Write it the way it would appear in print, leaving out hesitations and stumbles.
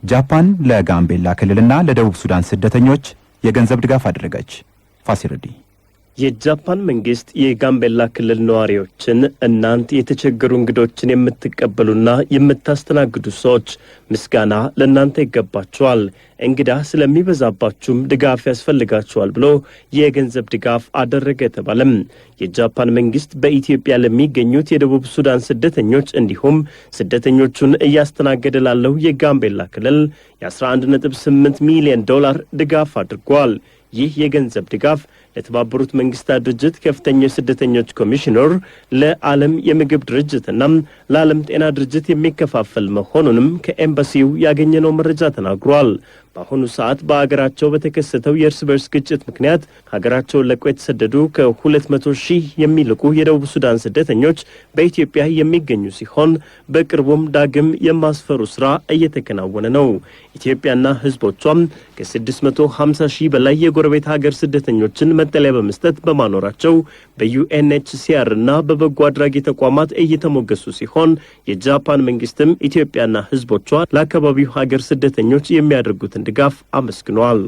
ጃፓን ለጋምቤላ ክልልና ለደቡብ ሱዳን ስደተኞች የገንዘብ ድጋፍ አደረገች። ፋሲረዲ። የጃፓን መንግስት የጋምቤላ ክልል ነዋሪዎችን እናንት የተቸገሩ እንግዶችን የምትቀበሉና የምታስተናግዱ ሰዎች ምስጋና ለእናንተ ይገባችኋል፣ እንግዳ ስለሚበዛባችሁም ድጋፍ ያስፈልጋችኋል ብሎ የገንዘብ ድጋፍ አደረገ ተባለም። የጃፓን መንግስት በኢትዮጵያ ለሚገኙት የደቡብ ሱዳን ስደተኞች እንዲሁም ስደተኞቹን እያስተናገደ ላለው የጋምቤላ ክልል የ11.8 ሚሊዮን ዶላር ድጋፍ አድርጓል። ይህ የገንዘብ ድጋፍ ለተባበሩት መንግስታት ድርጅት ከፍተኛ የስደተኞች ኮሚሽነር፣ ለዓለም የምግብ ድርጅትና ለዓለም ጤና ድርጅት የሚከፋፈል መሆኑንም ከኤምባሲው ያገኘነው መረጃ ተናግሯል። በአሁኑ ሰዓት በአገራቸው በተከሰተው የእርስ በርስ ግጭት ምክንያት ሀገራቸውን ለቀው የተሰደዱ ከ200 ሺህ የሚልቁ የደቡብ ሱዳን ስደተኞች በኢትዮጵያ የሚገኙ ሲሆን በቅርቡም ዳግም የማስፈሩ ስራ እየተከናወነ ነው። ኢትዮጵያና ሕዝቦቿም ከ650 ሺህ በላይ የጎረቤት ሀገር ስደተኞችን መጠለያ በመስጠት በማኖራቸው በዩኤንኤችሲአር እና በበጎ አድራጊ ተቋማት እየተሞገሱ ሲሆን፣ የጃፓን መንግስትም ኢትዮጵያና ሕዝቦቿ ለአካባቢው ሀገር ስደተኞች የሚያደርጉትን ድጋፍ አመስግኗል።